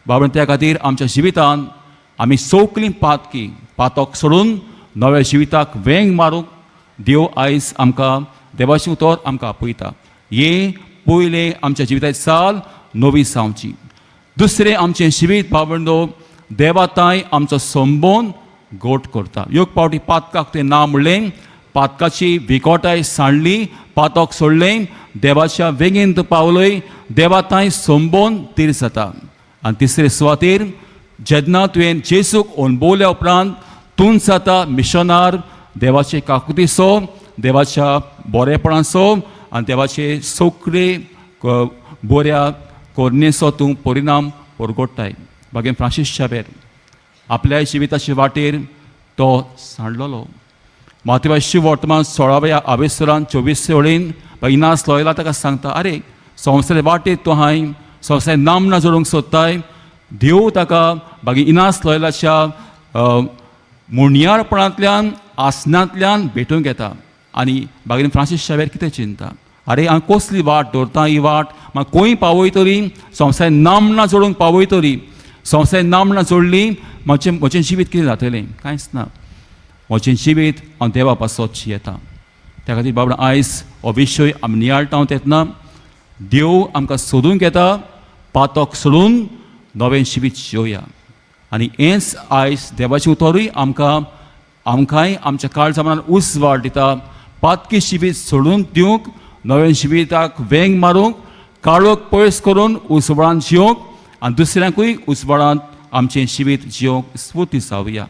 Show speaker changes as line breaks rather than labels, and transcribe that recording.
बाबा, त्या खातीर आमच्या जिवितान आमी सगलीं पातकी पातक सोडून नव्या जिविताक वेंग मारूंक देव आयज आमकां देवाचें उतर आमकां आपयता. हे पयलें, आमच्या जिविताची चाल नवी जावची. दुसरें, आमचें जिवीत, भावंडो, देवाताय आमचो संबंद गोट करता. एक पावटी पातकाक तें ना म्हणलें, पातकाची विकोटाय सांडली, पातक सोडलें, देवाच्या वेगेन तूं पावलय, देवाताय संबंद तीर जाता. आनी तिसरे सुवातेर, जेन्ना तुवें जेजूक अणभवल्या उपरांत तूं जाता मिशनार देवाचे काकुतीचो, देवाच्या बरेपणाचो आनी देवाचे सगळे बऱ्या कोरणेचो तूं परिणाम परगोडटाय. बागेन फ्रांसीस शावेर आपल्या जिविताचे वाटेर तो सांडलेलो. मातेवाशी वर्तमान 16व्या आवेसरान 24 वळीन इनास लोयला ताका सांगता, आरे, संवसार वाटेर तूं हांय संवसार नामना जोडूंक सोदताय. देव ताका बागी इनास लोयलाच्या मुणयारपणांतल्यान, आसनांतल्यान भेटूंक येता. आनी बागेन फ्रांसीस शावेर कितें चिंता? आरे, हांव कसली वाट दवरता? ही वाट म्हाका खंय पावयतली? संवसार नामना जोडूंक पावयतली? संवसार नामना जोडली, म्हजें जिवीत कितें जातलें? कांयच ना. म्हजें जिवीत हांव देवा पासत जियेता. त्या खातीर बाबा, आयज हो विशय आमी नियाळटा तेन्ना देव आमकां सोदूंक येता. पातक सोडून नवें जिवीत जियोया. आनी हेंच आयज देवाचें उतरूय आमकां, आमकांय आमच्या काळजा मनान उजवाड दिता, पातकी जिवीत सोडून दिवंक, नवें जिविताक वेंग मारूंक, काळोख पयस करून उजवाडान जियोंक आनी दुसऱ्यांकूय उजवाडांत आमचें जिवीत जियोंक स्फूर्ती जावया.